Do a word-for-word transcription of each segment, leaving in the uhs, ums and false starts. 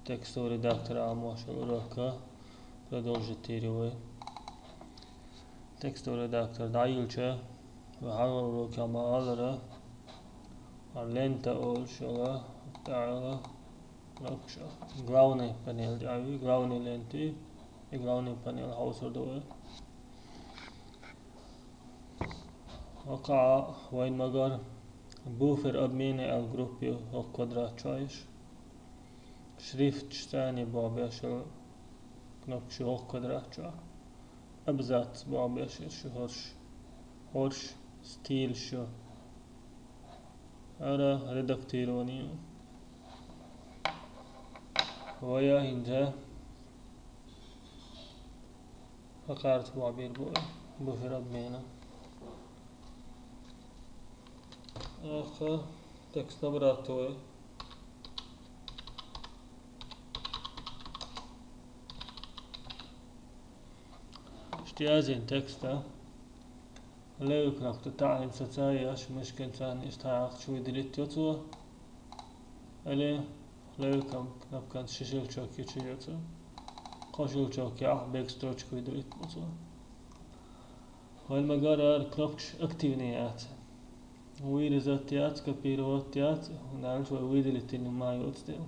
Текстовый редактор Ӏамош йолу урока продолжить йийр ю вай. Текстовый редактор дӀайиллича, вай хьалхара урокехь ма-аллара, хӀара лента олуш йолу, тӀехь йолу кнопкаш. Главный панель тӀехь ю, главный лента, и главный панель хьовсур ду вай. ХӀокху вайн магар буфер обмена аьлла группа ю хӀокху квадрат чохь йолуш. Шрифташ царний боху беш йолу кнопкаш ю хӀокху квадрат чохь. Абзац боху беш йолу шу хӀорш. ХӀорш стилаш ю. ХӀара редактирование ю. Вай хӀинца хӀокхарца боху бийр бу вай буфер обмена. Аха, текст обратно вай. Иштта язйина текста. Левый кнопка тӀе таӀийна саца еш, мышкин царна иштта хьаькхча выделить йо цо. Или левый кнопкан ши щелчок йича йо цо. Кхо щелчок яхь, бегу строчка выделить бу цо. Вайн магар кнопкаш активный яц. Вырезать яц, копировать яц, хӀунда аьлча вай выделить йина ма йоцу дела.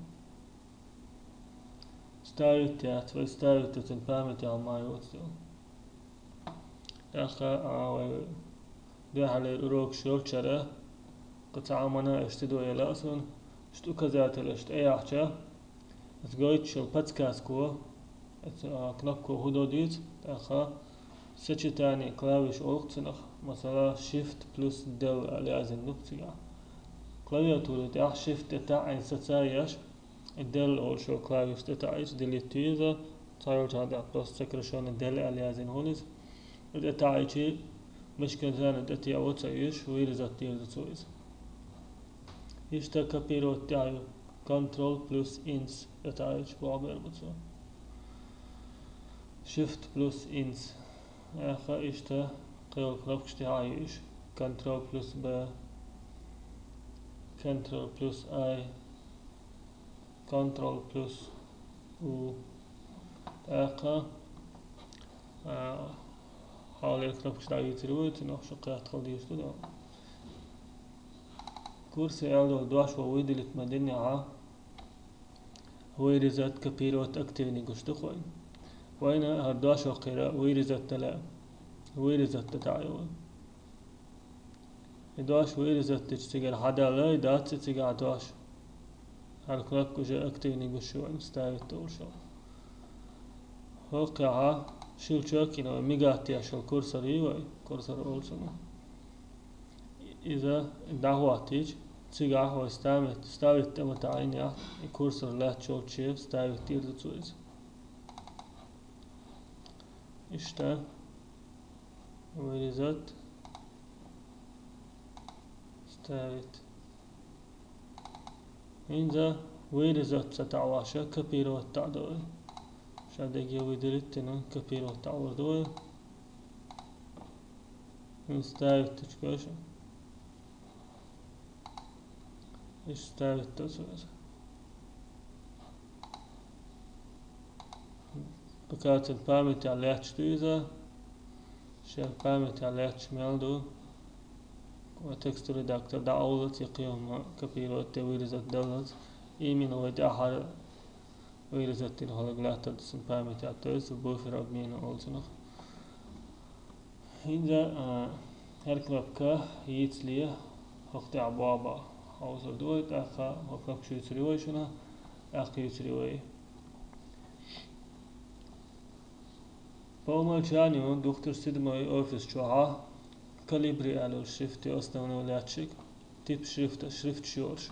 Вставить яц, вай вставить яц, цуьнан памятехь ма йоцу дела. ТӀаккха, а, вай дуьххьарлера урокаш йолчара, кху цхьа а мана аша ца дойла а суна, иштта указатель аша тӀеяхьча, аса гойтуш йолу подсказка, аса, а, кнопка хӀун до дийца, тӀаккха сочетание клавиш олу цунах, масала, Shift плюс Del аьлла язйина ду цигахь. Клавиатура тӀехь Shift тӀе таӀийна саца еш, и Del олуш йолу клавиш тӀе таӀийча, делить ю иза, цхьайолчохь дӀа просто сокращённый Del аьлла язйина хуьлу иза. И тӀе таӀийча, мышкин царна тӀе теӀо ца оьшу, вырезать дийр ду цо иза. Иштта копировать тӀехь ю, Ctrl плюс Ins тӀе таӀийча боху бер бу цо. Shift плюс Ins. Аха, иштта кхин кнопкаш тӀехь ю уьш. Ctrl плюс B, Ctrl плюс I, Ctrl плюс U. ТӀаккха, а, хьалхалера кнопкаш дӀаюьйцур ю вай, цунах шу кхетта хила дезаш ду. Курсе аьлла долу дош вай выделить ма динехь, вырезать, копировать активный гуш ду-кх вайна. Вайна хӀара дош ваккхийра вырезать дан лаьа. Вырезать дан таӀийо вай. И дош вырезать дича цигара хьадалла, и дац и цигахь дош. ХӀара кнопка уже активный гуш ю вайна, вставить долуш йолу. ХӀокхехь щелчок йина вай, мигать деш йолу курсор ю вай, курсор олу цунах. Иза дӀахӀоттийча, цигахь вай вставить, вставить тӀе ма таӀийнехь, и курсор лаьтташ йолчу вставить дийр ду цо иза. Иштта. Вырезать. Вставить. ХӀинца вырезать ца таӀош, копировать таӀадо вай. Ша дерриге выделить дина, копировать таӀор ду вай. ХӀинца вставить тӀе чу кхоьшу. Иштта вставить до цо иза. Пока цуьнан памятехь лаьтташ ду иза. Шен памятехь лаьтташ мел ду. Вай текстовый редактор дӀаоллалц, и кхин хӀума копировать де, вырезать даллалц. Именно вай тӀаьххьара вырезать дина хӀаллак лаьттар ду цуьнан памятехь, то есть буфер обмена олу цунах. ХӀинца, а, хӀара кнопка йийцале, хӀокху тӀехь боху боху хьовсур ду вай, тӀаккха хӀокху кнопкаш юьйцур ю вай шуна, тӀаккха юьйцур ю вай. По умолчанию две тысячи седьмой офис чохь Колибри аьлла шрифт ю основной лаьтташ, тип шрифта, шрифташ йолуш.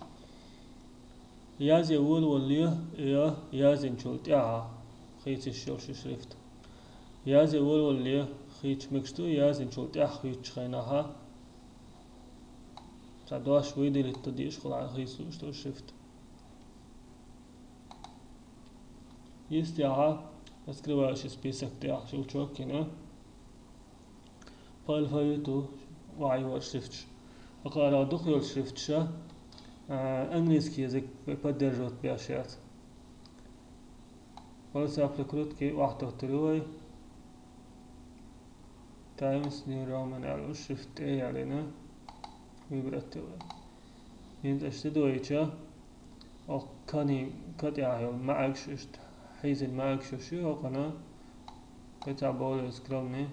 Язъян волавалале я язйинчул тӀаьхьа хийца йиш йолуш ю шрифт. Язъян волавалале хийцаш мегаш ду, язйинчул тӀаьхьа хийцачу хенахь цхьа дош выделить дан дезаш хилахь хийца лууш долу шрифт. Йистехь, открывающий список тӀехь щелчок йина, по алфавиту ваьхьа йора шрифташ. ХӀокхара дукха йолу шрифташ, а, английский язык поддерживать беш яц. Полоса прокрутки охьатоттур ю вай. Times New Roman аьлла шрифт тӀе а ялийна, выбрать ду вай. ХӀинца аша тӀедоуьйтуш, оха кани, катӀехь йолу маьӀигаш, иштта хьийзина маьӀигаш ю хӀокхуьнан, кхин цхьа более скромный.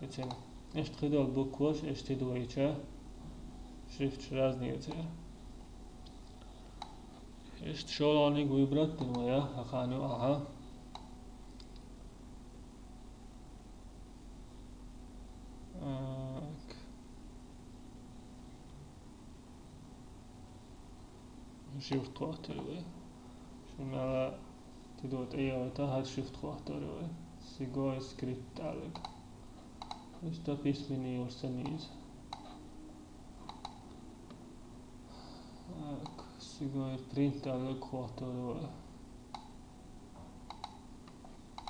Эццахь иштта кхидолу букваш, иштта тӀедоуьйтуш, шрифташ разный ю церан. Иштта шолгӀаниг выбрать дина вай, хӀокхуьнан ю ахьа. Так. Шрифт хӀоттор ю вай. Шуна мел тидо тӀеяхийтахь, хӀара шрифт хӀоттор ю вай. Сигой скрипт аьлларг. Иштта письменный йолуш санна иза. Так, сигой принт аьлларг хӀоттор ю вай.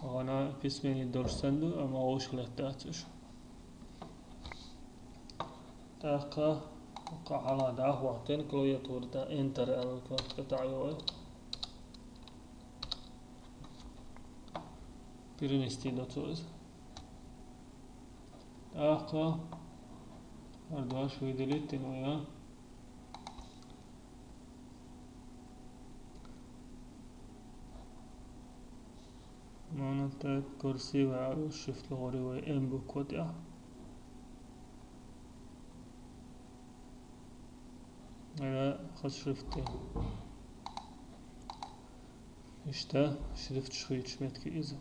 Вайна письменный долуш санна ду, амма вовшах лаьттадац уьш. ТӀаккха кху хьалха дӀахӀоттийна клавиатура тӀе Enter аьлла кнопка тӀе йо вай. Перенести до цо иза. ТӀаккха хӀара дош выделить дина вай, а? Monotype курсив аьлла шрифт лохур ю вай М буква тӀехь. Ара хаза шрифт ю. Иштта шрифташ хуьйцуш меттиг иза.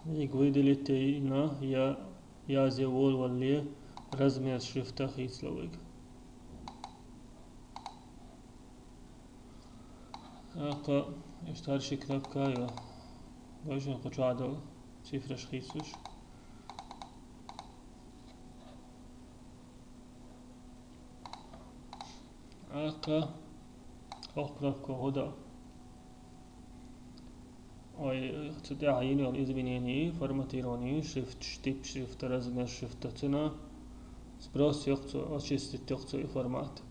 Вайга выделить йина я язъян волавалале размер шрифта хийцало вайга. ТӀаккха иштта хӀара ши кнопка а йо. Вайшинна кху чохь долу цифраш хийцалуш. ТӀаккха хӀокху кнопко хӀун до? Ой, цу тӀехь йина йолу изменение, форматирование, шрифт, тип шрифта, размер шрифта, цуьнан сброс йо-кх цо, очистить йо-кх цо и формат.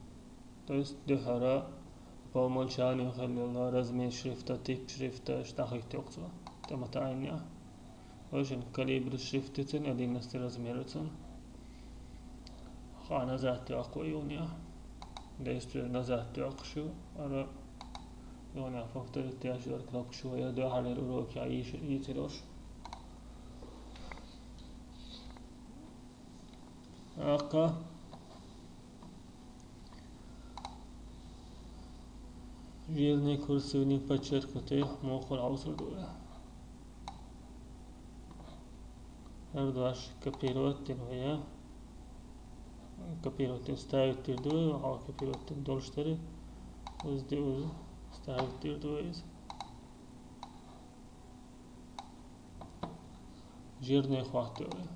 То есть дуьххьара по умолчанию хилла йолу размер шрифта, тип шрифта, иштта дӀахӀитто-кх цо, тӀе ма таӀийна. Вайшинна калибр шрифтаца, одиннадцать размераца. Хьан назад йоккху юханехь. Действие назад йоккхуш ю, ара юханехь повторить деш йолу кнопкаш ю вай дуьххьарлера урокехь йийш-, йийцира уьш. ТӀаккха жирный, курсивный, подчеркнутый муха хуьлу хьовсур ду вай. ХӀара дош копировать дина вай, а? Копировать дина, вставить дийр ду вай, хьо копировать дина долуш дара. Иза де, иза вставить дийр ду вай иза. Жирный хӀоттор ю вай.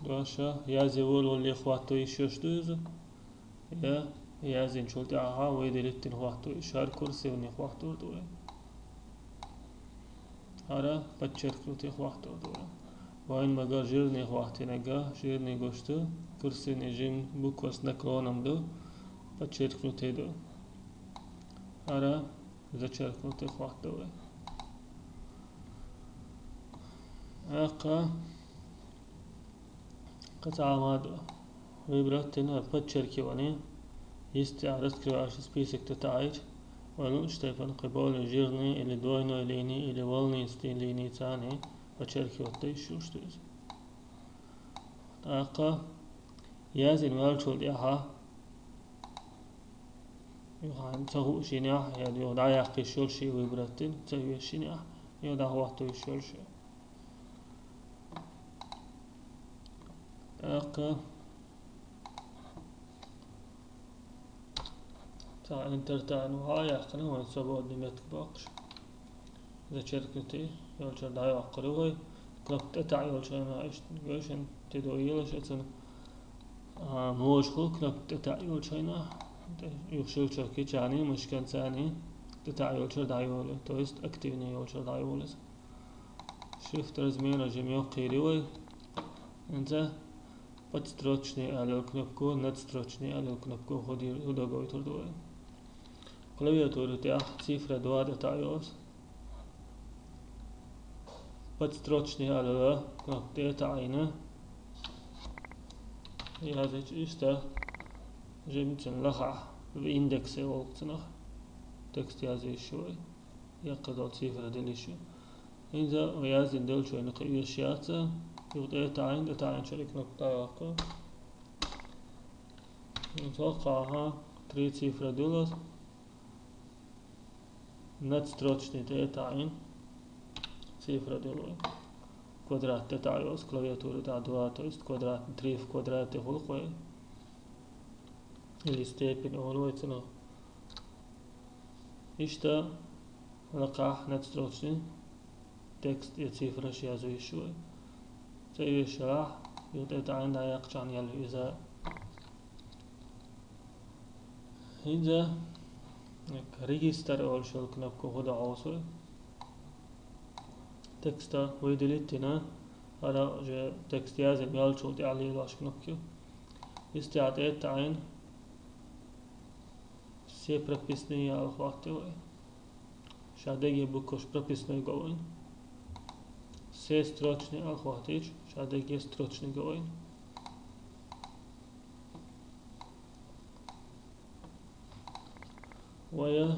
Дош язъян волавалале хӀотто йиш йолуш ду иза? Я язйинчул тӀаьхьа выделить дина хӀотто йиш йолуш, хӀара курсивный хӀоттор ду вай. ХӀара подчеркнутый хӀоттор ду вай. Вайна ма-гарра жирный хӀоттийнарг, жирный гуш ду, курсивный жим буква с наклоном ду, подчеркнутый ду. ХӀара зачеркнутый хӀоттор ду вай. ТӀаккха кхин цхьа хӀума ду. Выбрать дина подчеркивание. Йистехь раскрывающийся список тӀе таӀийча, вай луучу тайпана кхин более жирный или двойной линии, или волнистой линии царна подчеркивать дан йиш йолуш ду иза. ТӀаккха язйина ваьллачул тӀаьхьа, юха ца хууш йинехь, я юха дӀаяккха йиш йолуш, выбрать дина ца веш йинехь, юха дӀахӀотто йиш йолуш. ТӀаккха цхьа Enter таӀийна, хьа а яьккхина, вайн свободный меттиг боккхуш. Зачеркнутый йолчуьра дӀайоккхур ю вай. Кнопка тӀе таӀа йолчу хенахь, иштта гойшина тидо елаш, оцунна, а, можа хуьлу кнопка тӀе таӀа йолчу хенахь. Юха щелчок йича а, мышканца а тӀе таӀа йолчуьра дӀайолу, то есть активный йолчуьра дӀайолу иза. Шрифт размераш жима йоккха йийр ю вай. ХӀинца подстрочный аьлла кнопко, надстрочный аьлла кнопко хӀу дир-, хӀу дагахь гойтур ду вай. Клавиатура тӀехь цифра два тӀе таӀайоалаш. Подстрочный аьлла кнопка тӀе а таӀийна, язйича иштта жимма цун лахахь, в индексе волчу цунах текст язйийш ю вай, яккхий долу цифра дилийш ю. ХӀинца вай яздина деллачу вайна кхин оьшуш яц, юха тӀе а таӀийна, тӀе таӀийначу кнопка дӀайоккху. Цу хьокъехь три цифра дуьллу. Надстрочный тӀе а таӀийна, цифра дуьллу вай. Квадрат тӀе таӀайоалаш, клавиатура тӀехь два, то есть квадрат, три в квадрате хуьлу-кх вай. Или степень олу вай цунах. Иштта лакхахь надстрочный текст я цифраш язйийш ю вай. Цу оьшуш ялахь, юха тӀе а таӀийна, дӀаяккхича ял ю иза. ХӀинца регистр олуш йолу кнопка хӀун ду хьовсу вай. Текста выделить йина, хӀара уже текст язйина йолчул тӀаьхьа лелош кнопка ю. Иза тӀе а таӀийна, все прописные аьлла хӀоттаелла вай. Ша дерриге букваш прописной го вайн. Все строчные аьлла хӀоттийча, ша дерриге строчный го вайн. Вай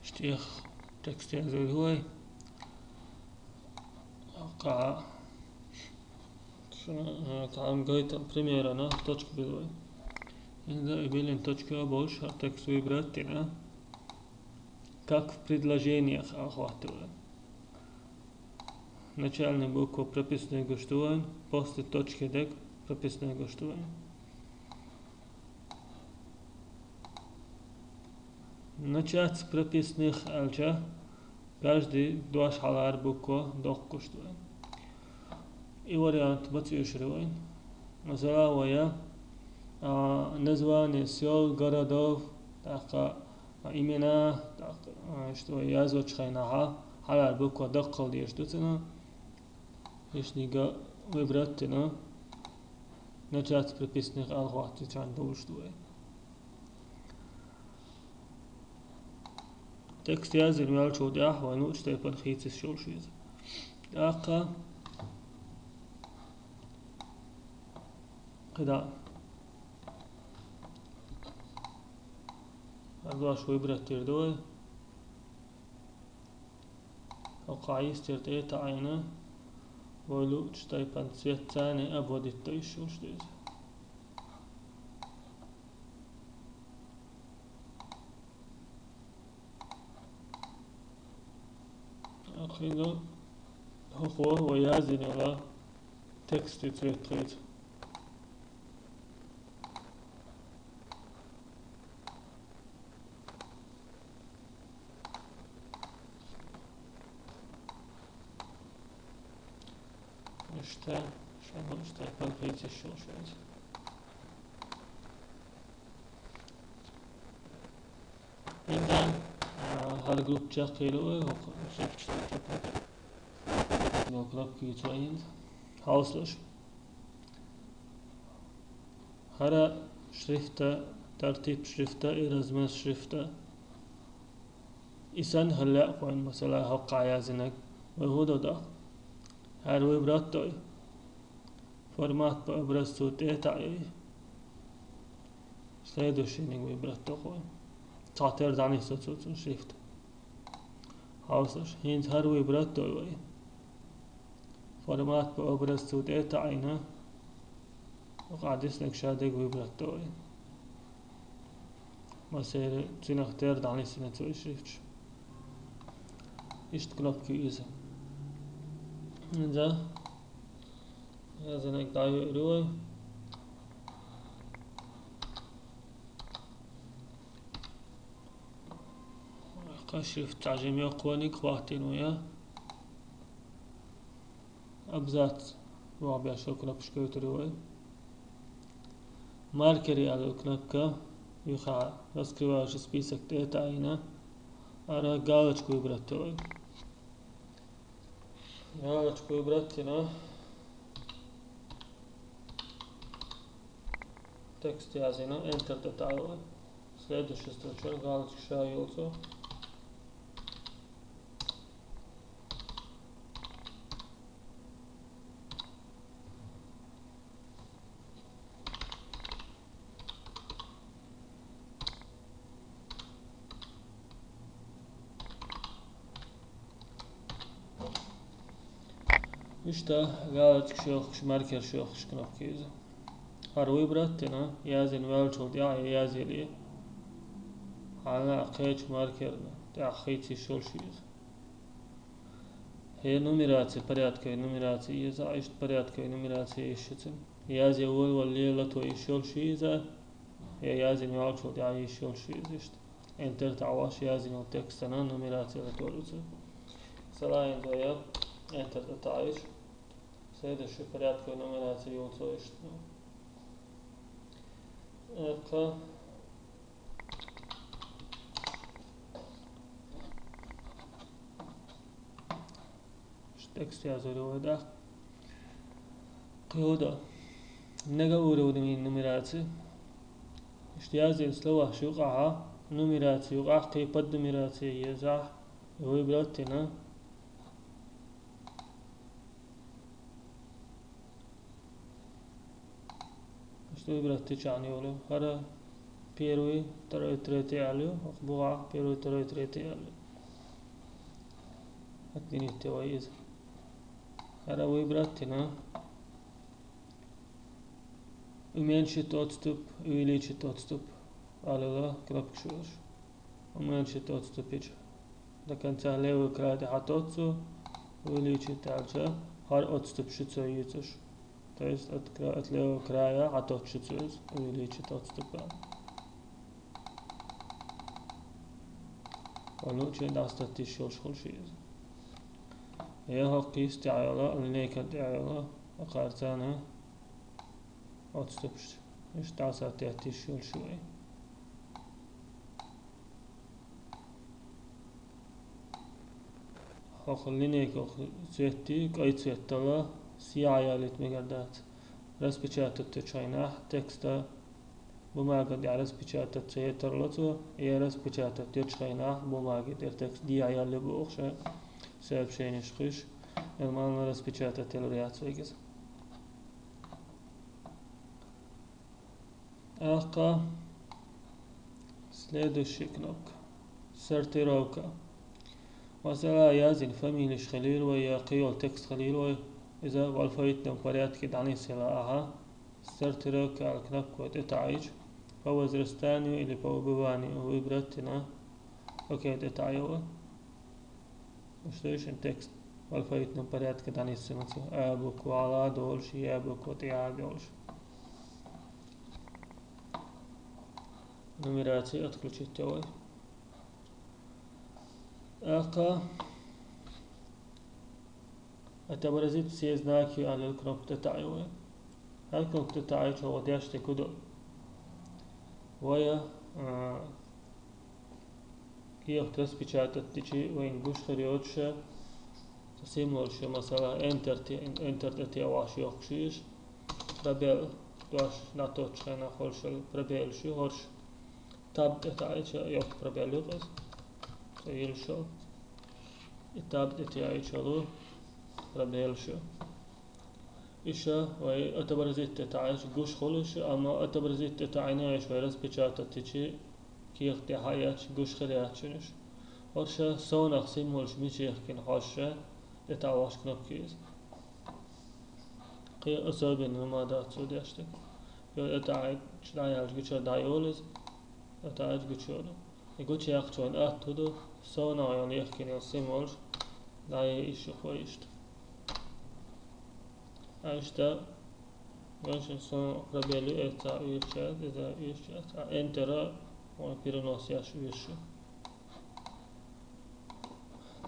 Иштта текст язйийр ю вай. Кхин, шуна, а, цхьа ам гойту примерана, точка биллина вай. ХӀинца и биллина точка болуш, а текст выбрать йина. Как в предложениях аьлла хӀоттаелла вай. Начальная буква прописной гуш ду вайн, после точки дерг прописной гуш ду вайн. Начать с прописных аьлча, каждый дош хьалхара буква доккха гуш ду вайн. И вариант маца оьшур ю вайн. Масала, вай, а, название сёл, городов, тӀаккха имена, тӀаккха, а, иштта вай яздечу хенахь, хьалхара буква даккхал дезаш ду цунна. Иштта выбрать йина, начать с прописных аьлла хӀоттийча долуш ду вай. Текст язйина ваьллачул тӀаьхьа вай луучу тайпана хийца йиш йолуш ю иза. ТӀаккха кхидӀа. Ардош выбрать йийр ду вай. ХӀокху йистера тӀе а таӀийна, вай луучу тайпана цветцаний обводить йиш йолуш ду иза. Кхин ду, хӀокхо вай яздина йолу текстан цвет хийца. Иштта, шайна иштта конфетти шо шайна. Индан, а, хӀара группа чекхъелла вай, хӀокху шайна чекхъелла. Нокнопки цо инза. Хьовсалаш. ХӀара шрифта, тартиб шрифта и размер шрифта. И санна хӀара лаьа кхойн, масала, хӀокху яздинарг. Вай хӀун до даккха? ХӀара выбрать дой. Формат по образцу тӀе а таӀайой. Следующийниг выбрать до кхойн. Цхьатера дӀанисдо цо цуьнан шрифт. Хьовсалаш, хӀинца хӀара выбрать дой вай. Формат по образцу тӀе а таӀийна, хӀокху дисинарг ша дерг выбрать до вай. Масала, цуьнах тера дӀанисйина цо и шрифташ. Иштта кнопка ю иза. Иза. Яздинарг дӀайойур ю вай. Кхин шрифт цхьа жимма йоккханиг хӀоттийна ву я. Абзац боху беш йолу кнопкаш гойтур ю вай. Маркери аьлла кнопка юха раскрывающий список тӀе а таӀийна, ара галочку выбрать до вай. Галочку выбрать дина, текст язйина, Enter тӀе таӀийна вай. Следующий строчка, галочка ша йолчу. Иштта галочка шоьхуш, маркер шоьхуш кнопка иза. ХӀара выбрать дина, язйина ваьллачул тӀаьхьа я язъяла. Хьанна а кхечу маркерна тӀехь хийца йиш йолуш ю иза. ХӀе, нумерация, порядковый нумерация еза, иштта порядковый нумерация йиш ю цуьнан. Язъян волавала лела то йиш йолуш ю иза, я язйина ваьллачул тӀаьхьа йиш йолуш ю иза иштта. Enter таӀош язйина йолу текстана нумерация латор ю цо. Салаин зоя, Enter тӀе таӀийча, следующий порядковый нумерация йолу цо иштта. Экха. Текст язйо вай дӀа. Кхин хӀун до? Многоуровневая нумерация. Иштта язйина словаш юкъахь, нумерация юкъахь кхин поднумерация езахь, выбрать дина. Иштта выбрать дичахьана йолу. ХӀара первый, второй, третий аьлла ю, хӀокху бугӀа первый, второй, третий аьлла ю. Отменить де вай иза. ХӀара выбрать дина. Уменьшить отступ, увеличить отступ аьлла кнопкаш ю уьш. Уменьшить отступ йича, до конца левый край тӀе хьатоццу, увеличить аьлча, хӀара отступ шу цо йийцуш. То есть от кра-, от левого края хьатоццу шу цо иза, увеличить отступ аьлла. Валлучи дӀасататтийша йолуш хуьлу шу иза. Я хӀокху йистехь йолу, линейкан тӀехь йолу, кхарцана отступаш. Иштта дӀасатеттийша йолуш ю вай. ХӀокху линейках цветти, кӀай цвет дала, схьаялийта мегар дац. Распечатать дечу хенахь текста бумага тӀехь распечатать ца ян тарло цо, я распечатать дечу хенахь бумага тӀера текст дӀаялле бохуш сообщенеш хуьлуш, нормально распечатать ялур яц вайга иза. Аккха следующий кнопка. Сортировка. Масала, язйина фамилеш хилийла вай, я кхин йолу текст хилийла вай, иза в алфавитном порядке дӀанисъяла ахьа. Сортировка аьлла кнопка тӀе таӀийча, по возрастанию или по убыванию выбрать дина, окей тӀе таӀайо вай. Уьш ду шуна текст в алфавитном порядке дӀанисъяла цо. А буква вала долуш, я буква тӀехьа долуш. Нумерация отключить йо вай. Аккха отобразить все знаки аьлла кнопка тӀе таӀайо вай. ХӀара кнопка тӀе таӀийча хӀокху деш дерг хӀун ду? Вай, а, кехат распечатать дичи вайна гуш хир йоцуша, символаш ю, масала, Enter те-, Enter тӀе тӀе ваш йоккхуш ю иза. Пробел дош дӀатоттучу хенахь хуьлуш йолу пробелаш ю хӀорш. Tab тӀе таӀийча йоккха пробел ю иза. Цо йилла шо. И Tab тӀе таӀийча йолу пробелаш ю. Иштта вай отобразить тӀе таӀийча гуш хуьлуш ю, амма отобразить тӀе таӀийна иштта вай распечатать дичи кехат тӀе хьаэцча гуш хир яц шуна уьш. ХӀорш совнах символаш мича яхкина хьожуш тӀе таӀош кнопка иза. Кхин особенно хӀума дац цо деш дерг. Йо, тӀе таӀийча дӀаяьлча гуча дӀайолу иза, тӀе таӀийча гучайолу. И гучаяккхачу вайн атта хӀун ду, совнах йолу яхкина йолу символаш дӀаяйа йиш ю вай иштта. А иштта, вайшин совнах пробел ю, эцца оьшуш яц, иза оьшуш яц. А Enter-а вайн перенос еш оьшуш ю.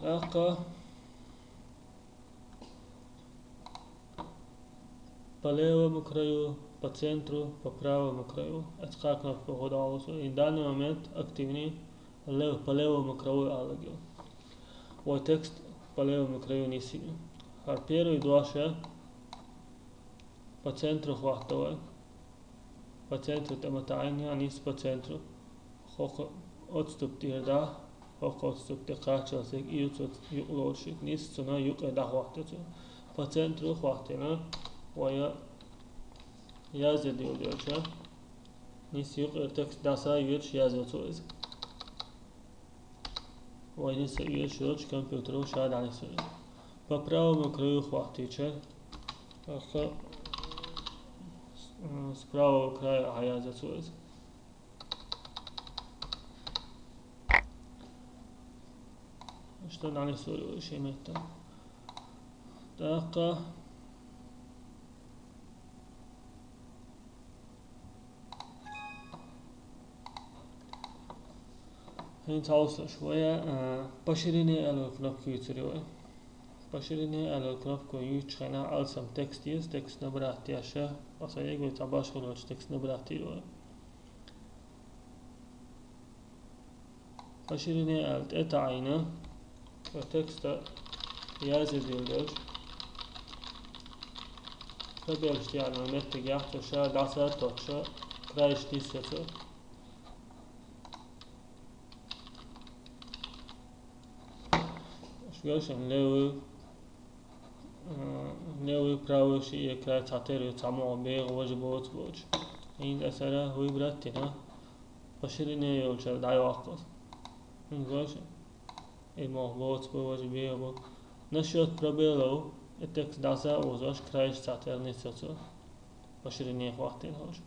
Аккха По левому краю, по центру, по правому краю. Эцу кхаа кнопках хӀун дӀалуш ду. И данный момент активный лев-, по левому краю аьлла ю. Вай текст по левому краю нисйина. ХӀара первый дош по центру хӀотто вай. По центру тӀе ма таӀийна, а нис по центру. ХӀокху отступ тӀера дӀа, хӀокху отступ тӀе кхаччалц и ю цо юкъ лоцуш, нис цунна юкъе дӀахӀотто цо. По центру хӀоттийна, вай язъе дилла делча, нис юкъера текст дӀасайоьдуш язйо цо иза. Вай нис а оьшуш йолчу компьютеро ша дӀанисйо иза. По правому краю хӀоттийча, тӀаккха с-, с правого края хьаязйо цо иза. Иштта дӀанисйо вай шен метта. ТӀаккха хӀинца хьовсалаш вай, а, по ширине аьлла кнопка юьйцур ю вай. По ширине аьлла кнопка юьйцучу хенахь алсам текст еза, текст набрать еш, аса эгойтахь башхаллачу текст набрать йийр вай. По ширине аьлла тӀе таӀийна, текста язъе дилла делча, пробелаш тӀехь йолу меттигехь цо ша дӀасаттош, краешка нисйо цо. Аша гуш ю левый, а, левый, правый шиъ е край цхьатерра ю, цхьаммо бегӀа важа боцу боцуш. ХӀинца аса выбрать йина, по ширине йолчара дӀайоккху аса. ХӀинца гуш ю, и могӀа боцу бу, важа бегӀа бу. Насчёт пробелов, и текст дӀаса а озош, краешка цхьатерра нисйо цо. По ширине хӀоттийна хилча.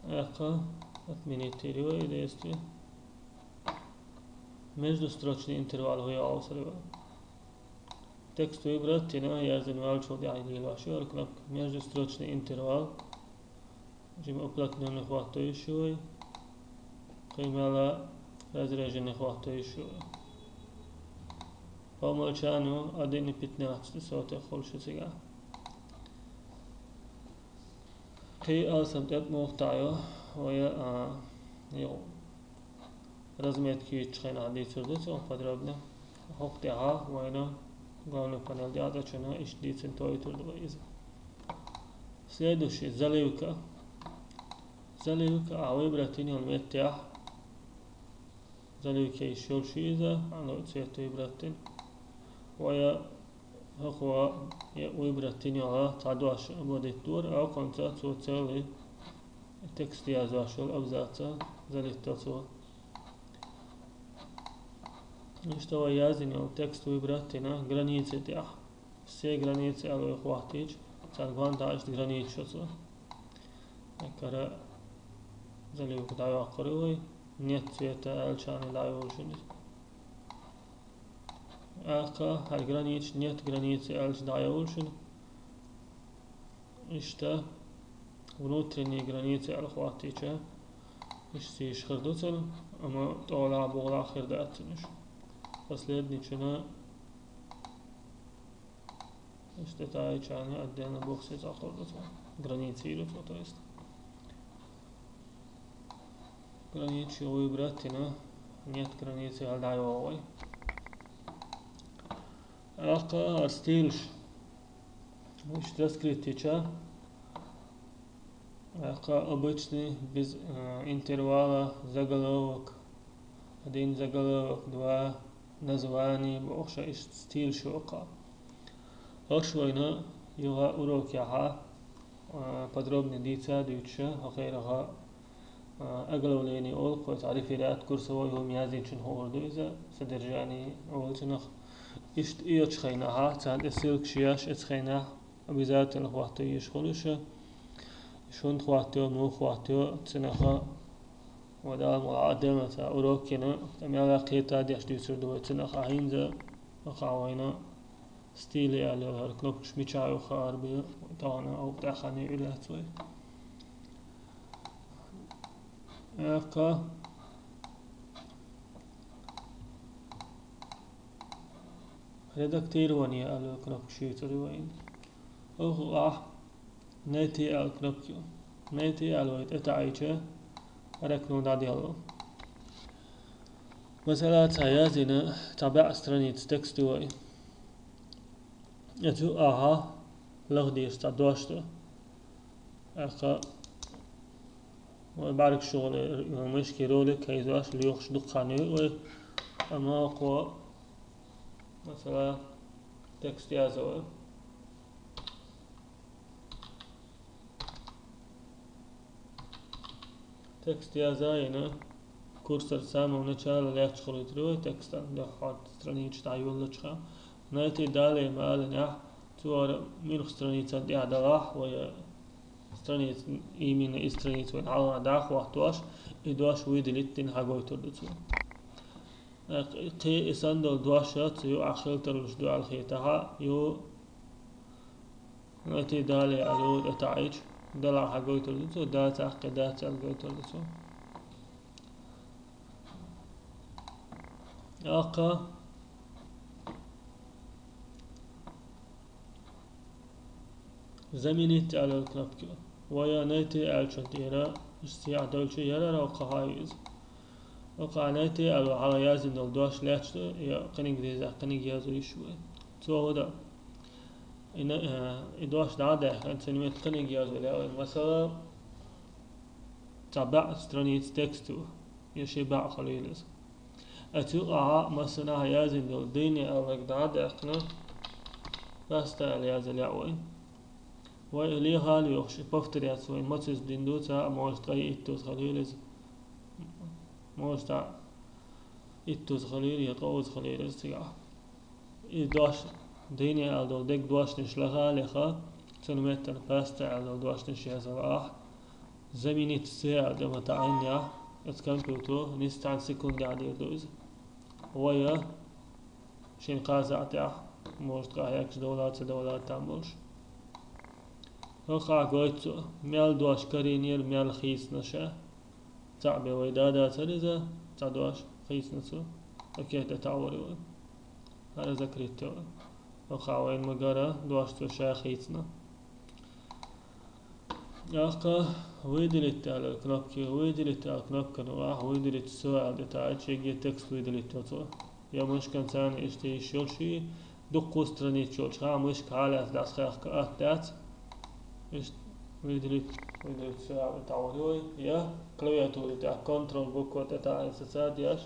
ТӀаккха отменить йийр ю вай и действие. Междустрочный интервал хӀун ю хьовсур ю вай. Текст выбрать йина, яздина ваьллачул тӀаьхьа лелош ю хӀара кнопка. Междустрочный интервал. Жима уплотнённый хӀотто йиш ю вай. Кхин мел разреженный хӀотто йиш ю вай. По умолчанию один и пятнадцать сотых хуьлуш ю цигахь. Кхин алсам тӀе муха таӀайо вай, а, йо, разметка юьйцучу хенахь дийцур ду цо подробно. ХӀокху тӀехь вайна главный панель дӀа а цӀа чунна иштта дийцина тойтур ду вай иза. Следующий, заливка. Заливка ахь выбрать йина йолу меттехь. Заливка йиш йолуш ю иза, хьан цвет выбрать йина. Вай хӀокхо я выбрать йина йолу цхьа дош обводить дора, а оконца цо целый текст язъеш йолу абзаца залить до цо. Иштта вай яздина йолу текст выбрать йина границы тӀехь. Все границы аьлла вай хӀоттийча, царна гонахь иштта границаш ю цо. Аккара заливка дӀайоккхур ю вай, нет цвета аьллачарна дӀайолуш ю иза. ТӀаккха хӀара границаш, нет границы аьллачу дӀайолуш ю. Иштта внутренние границы аьлла хӀоттийча, иштта сийсаз хир ду цунна, амма тӀехула, бухахула хир дац цунна уьш. Последний чунна иштта таӀийчарна отдельно бухахь сийсаз хир ду цунна. Границы йийр ю цо, то есть. Границаш выбрать йина, нет границы аьлла дӀайогӀу вай. ТӀаккха хӀара стилаш. Иштта раскрыть йича, тӀаккха обычный, без, э, интервала, заголовок, один заголовок, два, название, бохуш иштта стилаш ю кхузахь. ХӀорш вайна юха урокехь, а, подробно дийца а дуьйцуш, хӀокхеран, а, оглавление олу кхузахь, реферат, курсовой хӀума яздинчунна хуур ду иза, содержание олу цунах. Иштта оьцучу хенахь, царна тӀе ссылкаш еш, оцу хенахь обязательно хӀотто езаш хуьлуш. Шуна хӀоттайо, муха хӀоттайо, цунах вай Дала мукъ лахь отдельно цхьа урок йина, тӀе мел кхета а деш дуьйцур ду вай цунах, а хӀинца, хӀокхахь вайна стили аьлла йолу хӀара кнопкаш мичахь ю хаар бен, тахана хӀокху тӀехь хан юьйр яц вай. ТӀаккха редактирование аьлла йолу кнопкаш юьйцур ю вайна. Оха ахь найти аьлла кнопка ю. Найти аьлла вай тӀе таӀийча, хӀара кнопка дӀаделла. Масала, цхьа яздина, цхьа бӀе страница текст ю вай. Оцу юкъахь лаха дезаш цхьа дош ду. ТӀаккха вай бӀаьргашхула мышкин ролик хьийзош лоьхуш дукха хан ю вай. Амма кхо, масала, текст яза вай. Текст яза йина, курсор с самого начала лаьтташ хуьлуьйтур вай текстан, дуьххьара страница дӀайоллучохь. Найти далее ма аллинехь, цо хӀара муьлха страницан тӀехь далахь, вай страница, именно и страница вайн хьалха дӀахӀоттош, и дош выделить дина хьагойтур ду цо. Кхин и санна долу дош цу юкъахь хила тарлуш ду аьлла хетахь, ю найти далее аьлла тӀе таӀийча, далахь хьагойтур ду цо, дацахь кхин дац аьлла гойтур ду цо. ТӀаккха заменить аьлла кнопка ю. Вай найти аьллачун тӀера, иштта сехьа долчу ярара кхахьа ю иза. Оха найти аьлла хьалха яздина долу дош лаьтташ ду, я кхиниг деза, кхиниг яза йиш ю вай. Цо хӀун до? И на-, э, и дош дӀа а даьхкина, цуьнан метта кхиниг язъяла вай. Масала, цхьа бӀе страница текст ю, я ши бӀе хуьлийла иза. Оцу юкъахь массанхьа яздина долу дийне аьлларг дӀа а даьхкина, раста аьлла язъяла вай. Вай леха а лоьхуш, повторяться вай маца иза дина ду, цхьа а, может, ткъе иттаза хуьлийла иза. Может, цхьа иттаза хуьлийла, я ткъаоза хуьлийла иза цигахь. И дош, дийне аьлла долу дерриг дошнаш лаха а леха, цуьнан метта раста аьлла долу дошнаш язъяла ахь. Заменить все аьлла тӀе ма таӀийнехь, оцу компьютеро нийсса цхьана секундехь дийр ду иза. Вай шен кхаза а тӀехь, может, къахьегча довла а ца довла а там болуш. Оха гойту цо, мел дош карийнера, мел хийцина ша. Цхьаъ бен вай да дацара иза, цхьа дош хийцина цо. Окей, тӀе таӀор вай. ХӀара закрыть йо вай. Оха вайна ма-гарра дош цо ша хийцина. ТӀаккха выделить аьлла кнопка ю, выделить аьлла кнопка ю, ахь выделить всё аьлла тӀе таӀийча, текст выделить йо цо. Я мышкан царна иштта йиш йолуш, дуккха а страница йолчохь мышка хьалаьцна дӀасахьекха атта дац. Иштта выделить, выделить всё аьлла тӀе таӀор вай. Я клавиатура тӀехь Ctrl буква тӀе таӀийна сацадеш,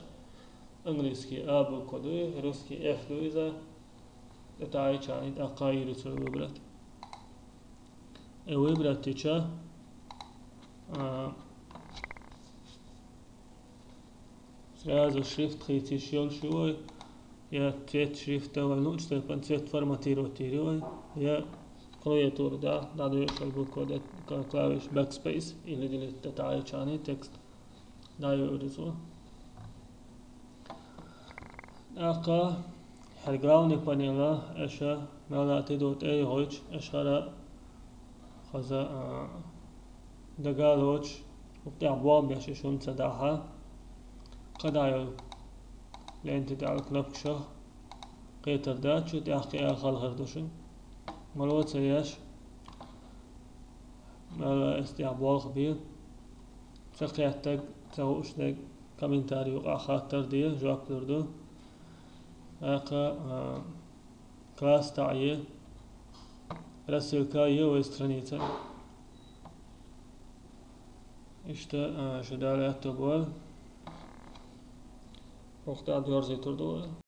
английский А буква ду, русский F ду иза. ТӀе таӀийча тӀаккха йийр ю цо выбрать. И выбрать йича, а, сразу шрифт хийца йиш йолуш ю вай, я цвет шрифта вай луучу тайпана цвет форматировать йийр ю вай, я клавиатура тӀе дӀадоьшуш йолу буква, да, кла-, клавиша Backspace или Delete тӀе таӀийча текст дӀайоьур ю цо. ТӀаккха хӀара главный панель аша мел а тидо тӀе а йохуьйтуш, аша хӀара хаза, а, дага а лоцуш, хӀокху тӀехь болх беш шуна ца дахь, кхидӀа йолу лента тӀехь йолу кнопкашах кхетар дац шу, тӀаккха а хала хир ду шуна. Мало ца еш, мел а эс тӀехь болх бе. Ца кхеттарг, ца хууш дерг комментарий юкъахь хаттар де, жоп лур ду. ТӀаккха, а, класс таӀе, рассылка е вай страница. Иштта, а, шу Дала аьтто бойла. ХӀокху тӀехь дерзийтур ду вай.